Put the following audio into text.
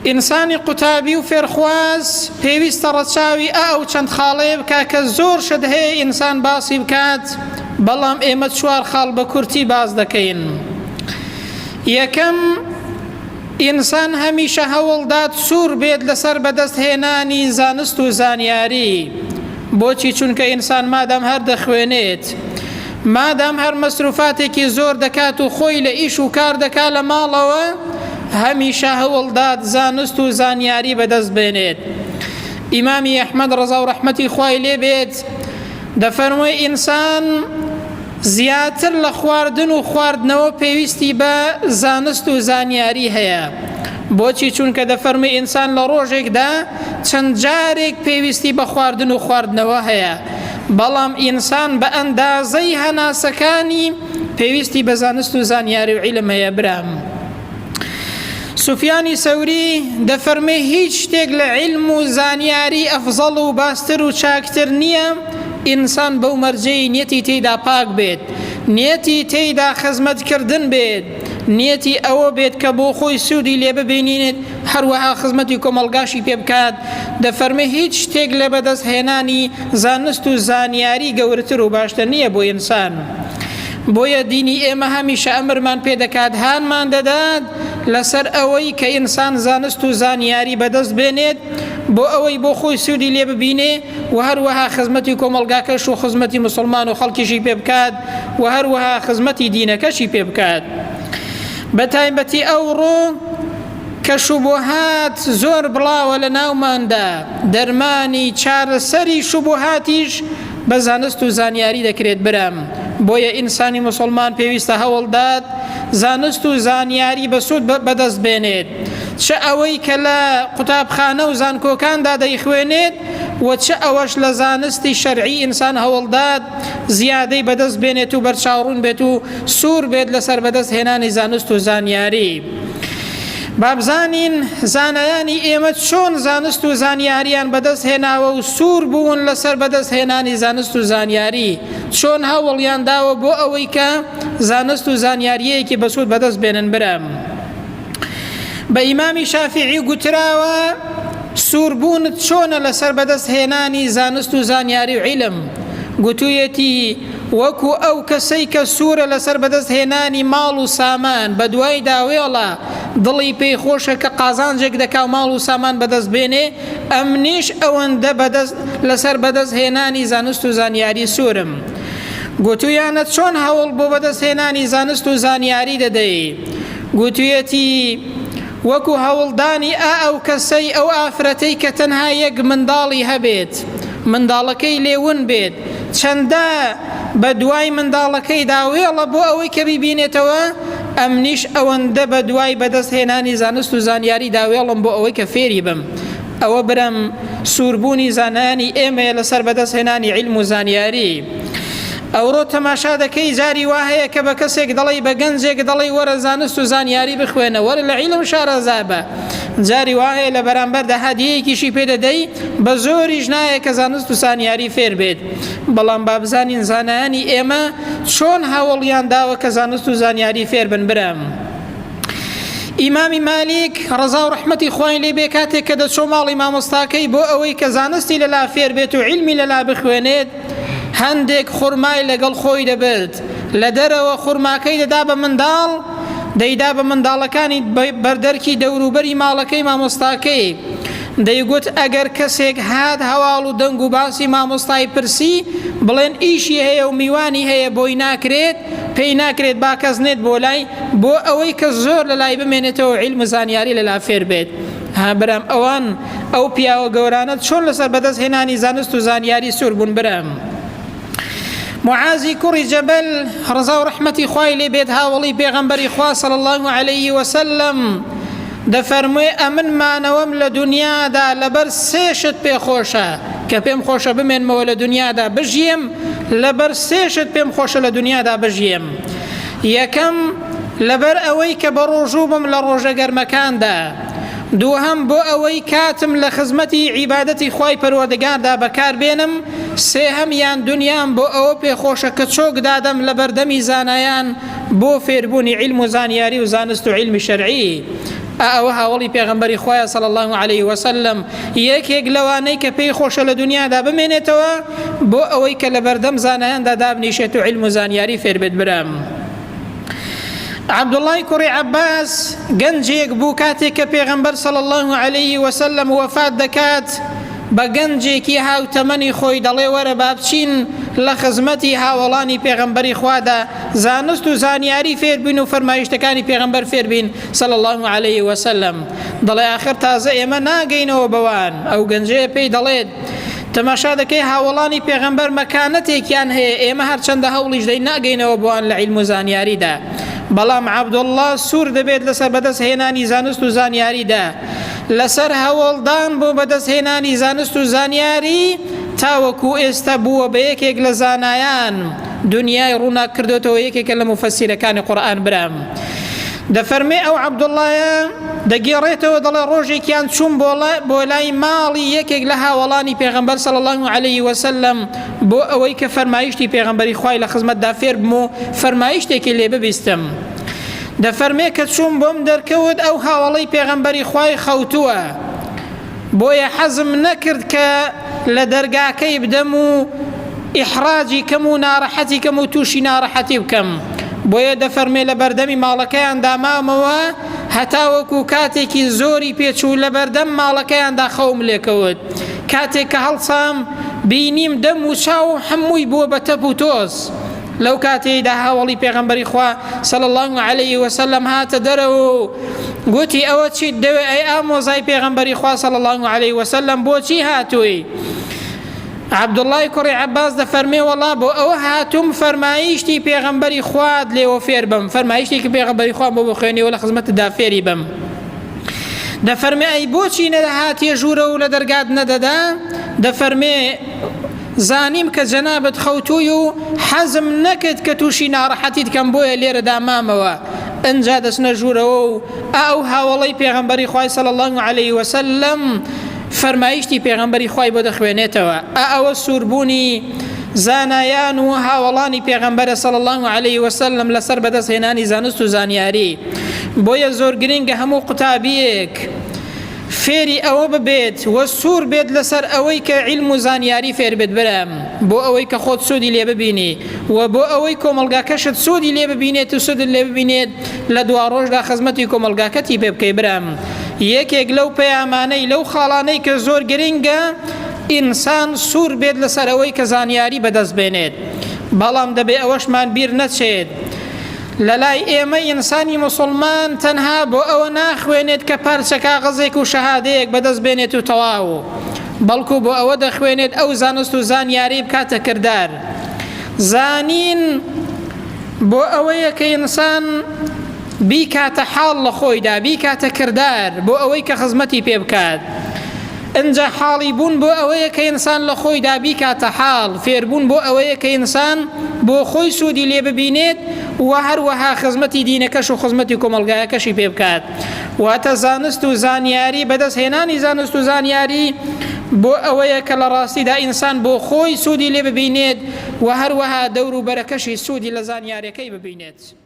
ئینسانی قوتابی و فێرخواز پێویستە ڕەچاوی ئا ئەو چەند خاڵەیە بکا کە زۆر شت هەیە ئینسان باسی بکات بەڵام ئێمە چوار خاڵ بە کورتی باس دەکەین. یەکەم، ئینسان هەمیشە هەوڵدات سوور بێت لەسەر بەدەست هێنانی زانست و زانیاری. بۆچی؟ چونکە ئینسان مادام هەر دەخوێنێت، مادام هەر مەسروفاتێکی زۆر دەکات و خۆی لە ئیش و کار دەکات لە ماڵەوە، هەمیشە هەوڵدات زانست و زانیاری بەدەست بێنێت. ئیمامی ئەحمەد ڕەزا و ڕەحمەتی خوای لێ بێت دەفەرموێ ئینسان زیاتر لە خواردن و خواردنەوە پێویستی بە زانست و زانیاری هەیە. بۆچی؟ چونکە دەفەرموێ ئینسان لە ڕۆژێکدا چەند جارێک پێویستی بە خواردن و خواردنەوە هەیە، بەڵام ئینسان بە ئەندازەی هەناسەکانی پێویستی بە زانست و زانیاری و عیلم هەیە. برام سوفیانی سەوری دەفەرمێ هیچ شتێک لە عیلم و زانیاری ئەفزەڵ و باستر و چاکتر نییە ئینسان بەو مەرجەی نیەتی تێیدا پاک بێت، نیەتی تێیدا خزمەتکردن بێت، نیەتی ئەوە بێت کە بۆ خۆی سوودی لێ ببینێت، هەروەها خزمەتی کۆمەڵگاشی پێ بکات، دەفەرمێ هیچ شتێک لە بەدەست هێنانی زانست و زانیاری گەورەتر و باشتر نییە بۆ ئینسان. بۆیە دینی ئێمە هەمیشە ئەمرمان پێ دەکات، هانمان دەدات لەسەر ئەوەی کە ئینسان زانست و زانیاری بەدەست بێنێت بۆ ئەوەی بۆ خۆی سوودی لێ ببینێ و هەروەها خزمەتی کۆمەڵگاکەش و خزمەتی موسڵمان و خەڵکیشی پێ بکات و هەروەها خزمەتی دینەکەشی پێ بکات. بە تایبەتی ئەوڕۆ کە شوبوهات زۆر بڵاوە لە ناوماندا، دەرمانی چارەسەری شوبوهاتیش بە زانست و زانیاری دەکرێت برام، بۆیە ئینسانی موسڵمان پێویستە هەوڵدات زانست و زانیاری بەسوود بەدەست بێنێت، چ ئەوەی کە لە قوتابخانە و زانکۆکاندا دەیخوێنێت و چ ئەوەش لە زانستی شەرعی ئینسان هەوڵدات زیادەی بەدەست بێنێت و بەرچاوڕوون بێت و سوور بێت لەسەر بەدەست هێنانی زانست و زانیاری. با بزانین زانایانی ئێمە چۆن زانست و زانیاریان بەدەست هێناوە و سوور بوون لەسەر بەدەست هێنانی زانست و زانیاری، چۆن هەوڵیان داوە بۆ ئەوەی کە زانست و زانیارییەکی بەسوود بەدەست بێنن. برام بە ئیمامی شافیعی گوتراوە سووربوونت چۆنە لەسەر بەدەست هێنانی زانست و زانیاری و عیلم؟ گوتویەتی وەکو ئەو کەسەی کە سوورە لەسەر بەدەست هێنانی ماڵ و سامان بەدوایدا وێڵە دڵی پێی خۆشە کە قازانجێک دەکا و ماڵ و سامان بەدەست بێنێ ئەمنیش ئەوەندە بەدەست لەسەر بەدەست هێنانی زانست و زانیاری سوورم. گوتویانە چۆن هەوڵ بۆ بەدەست هێنانی زانست و زانیاری دەدەی؟ گوتویەتی، وەکو هەوڵدانی ئا ئەو کەسەی ئەو ئافرەتەی کە تەنها یەک منداڵی هەبێت، منداڵەکەی لێ ون بێت، چەندە بە دوای منداڵەکەیدا وێڵە بۆ ئەوەی کە بیبینێتەوە، ئەمنیش ئەوەندە بە دوای بەدەست هێنانی زانست و زانیاریدا وێڵم بۆ ئەوەی کە فێری بم. ئەوە برام سووربوونی زانایانی ئێمەیە لەسەر بەدەست هێنانی عیلم و زانیاری. ئەوڕۆ تەماشا دەکەی جاری وا هەیە کە بە کەسێک دەڵێی بە گەنجێک دەڵێی وەرە زانست و زانیاری بخوێنە وەرە لە عیلم شارەزا بە جاری وا هەیە لە بەرامبەردا هەدیەیەکیشی پێ دەدەی بە زۆریش نایە کە زانست و زانیاری فێر بێت بەڵام با بزانین زانایانی ئێمە چۆن هەوڵیان داوە کە زانست و زانیاری فێر بن برام ئیمامی مالیک ڕەزا و ڕەحمەتی خوای لێ بێ کاتێک کە دەچۆ ماڵی مامۆستاکەی بۆ ئەوەی کە زانستی لەلا فێر بێت و عیلمی لەلا بخوێنێت هەندێک خورمای لەگەڵ خۆی دەبرد لە دەرەوە خورماکەی دەدا بە منداڵ دەیدا بە منداڵەکانی بەردەرکی دەوروبەری ماڵەکەی مامۆستاکەی دەیگوت ئەگەر کەسێک هات هەواڵ و دەنگ و باسی مامۆستای پرسی بڵێن ئیشی هەیە و میوانی هەیە بۆی ناکرێت پێی ناکرێت با کەس نێت بۆ لای بۆ ئەوەی کە زۆر لە لای بمێنێتەوە عیلم و زانیاری لەلا فێر بێت. ها برام ئەوان ئەو پیاوە گەورانە چۆن لەسەر بەدەست هێنانی زانست و زانیاری سوور بوون برام. معاذی کوڕی جەبەل ڕەزا و ڕەحمەتی خوای لێ بێت هاوەڵی پێغەمبەری خوا صلی الله علیه وسلم دەفەرموێ ئەمن مانەوەم لە دنیادا لەبەر سێ شت پێ خۆشە کە پێم خۆشە بمێنمەوە لە دنیادا بژیم لەبەر سێ شت پێم خۆشە لە دنیادا بژیم یەکەم لەبەر ئەوەی کە بە ڕۆژوو بم لە ڕۆژە گەرمەکاندا دووهەم بۆ ئەوەی کاتم لە خزمەتی عیبادەتی خوای پەروەردگاردا بەکار بێنم سێهەم یان دنیام بۆ ئەوە پێ خۆشە کە چۆک دادەم لە بەردەمی زانایان بۆ فێربوونی عیلم و زانیاری و زانست و عیلمی شەرعی. ئا ئەوە هاوەڵی پێغەمبەری خوایە صلی اللە علیه وسلم یەکێک لەوانەی کە پێی خۆشە لە دنیادا بمێنێتەوە بۆ ئەوەی کە لەبەردەم زانایاندا دابنیشێت و عیلم و زانیاری فێر بێت برام. عەبدوڵای کوڕی عەباس گەنجێک بوو کاتێک کە پێغەمبەر صلی اللە علیه وسلم وەفات دەکات بە گەنجێکی هاوتەمەنی خۆی دەڵێ وەرە با بچین لە خزمەتی هاوەڵانی پێغەمبەری خوادا زانست و زانیاری فێربین و فەرمایشتەکانی پێغەمبەر فێربین صلی اللە علیه وسلم دەڵێ ئاخر تازە ئێمە ناگەینەوە بەوان ئەو گەنجەیە پێی دەڵێت تەماشا دەکەی هاوەڵانی پێغەمبەر مەکانەتێکیان هەیە ئێمە هەرچەندە هەوڵیش دەین ناگەینەوە بۆیان لە عیلم و زانیاریدا بەڵام عەبدوڵڵا سوور دەبێت لەسەر بەدەست هێنانی زانست و زانیاریدا لەسەر هەوڵدان بۆ بەدەست هێنانی زانست و زانیاری تاوەکو ئێستا بووە بە یەکێک لە زانایان دنیای ڕووناک کردۆتەوە یەکێکە لە موفەسیرەکانی قورئان برام دەفەرمێ ئەو عەبدوڵڵایە دەگێڕێتەوە دەڵێ ڕۆژێکیان چووم بۆ لای ماڵی یەکێک لە هاوەڵانی پێغەمبەر صلی الله علیه وسلم بۆ ئەوەی کە فەرمایشتی پێغەمبەری خوای لە خزمەتدا فێر بم و فەرمایشتێکی لێ ببیستم دەفەرمێ کە چووم بۆم دەرکەوت ئەو هاوەڵەی پێغەمبەری خوای خەوتووە بۆیە حەزم نەکرد کە لە دەرگاکەی بدەم و ئیحراجی کەم و ناڕەحەتی کەم و تووشی ناڕەحەتی بکەم بۆیە دەفەرمێ لە بەردەمی ماڵەکەیاندا مامەوە هەتاوەکو کاتێکی زۆری پێچوو لە بەردەم ماڵەکەیاندا خەوم لێکەوت کاتێک کە هەڵسام بینیم دەم و چاو هەمووی بووە بە تەپ و تۆز لەو کاتەیدا هاوەڵی پێغەمبەری خوا صلی اللە علیه وسلم هاتە دەرەوە و گوتی ئەوە چیت دەوێ ئەی ئامۆزای پێغەمبەری خوا صلی اللە علیه وسلم بۆچی هاتووی عەبدوڵای کوڕی عەباس دەفەرمێ وەڵا بۆ ئەوە هاتووم فەرمایشتی پێغەمبەری خوات لێوە فێر بم فەرمایشتێکی پێغەمبەری خوا بۆ بخوێنی و لە خزمەتدا فێری بم دەفەرمێ ئەی بۆچی نەدەهاتیە ژوورە و لە دەرگات نەدەدا دەفەرمێ زانیم کە جەنابت خەوتووی و حەزم نەکرد کە تووشی ناڕەحەتیت کەم بۆیە لێرەدا مامەوە ئنجا دەچنە ژوورەوە و ئەو هاوەڵەی پێغەمبەری خوای صلی اللە علیه وسلم فەرمایشتی پێغەمبەری خوای بۆ دەخوێنێتەوە ئا ئەوە سووربوونی زانایان و هاوەڵانی پێغەمبەرە صلی اللە علیه وسلم لەسەر بەدەست هێنانی زانست و زانیاری بۆیە زۆر گرنگە هەموو قوتابیەک فێری ئەوە ببێت و سوور بێت لەسەر ئەوەی کە عیلم و زانیاری فێر بێت برام بۆ ئەوەی کە خۆت سوودی لێ ببینی و بۆ ئەوەی کۆمەڵگاکەشت سوودی لێ ببینێت و سوودت لێ ببینێت لە دواڕۆژدا خزمەتی کۆمەڵگاکەتی پێ بکەی برام یەکێک لەو پەیامانەی لەو خاڵانەی کە زۆر گرنگە ئینسان سوور بێت لەسەر ئەوەی کە زانیاری بەدەست بێنێت بەڵام دەبێ ئەوەشمان بیر نەچێت لەلای ئێمە ئینسانی موسڵمان تەنها بۆ ئەوە ناخوێنێت کە پارچە کاغەزێک و شەهادەیەک بەدەست بێنێت و تەواو، بەڵکو بۆ ئەوە دەخوێنێت ئەو زانست و زانیارەی بکاتە کردار. زانین بۆ ئەوەیە کە ئینسان بیکاتە حاڵ لە خۆیدا، بیکاتە کردار بۆ ئەوەی کە خزمەتی پێ بکات. ئنجا حاڵی بوون بۆ ئەوەیە کە ئینسان لە خۆیدا بیکاتە حاڵ، فێربوون بۆ ئەوەیە کە ئینسان بۆ خۆی سوودی لێ ببینێت و هەروەها خزمەتی دینەکەش و خزمەتی کۆمەڵگایەکەشی پێ بکات. واتە زانست و زانیاری، بەدەست هێنانی زانست و زانیاری بۆ ئەوەیە کە لە ڕاستیدا ئینسان بۆ خۆی سوودی لێ ببینێت و هەروەها دەوروبەرەکەشی سوودی لە زانیارەکەی ببینێت.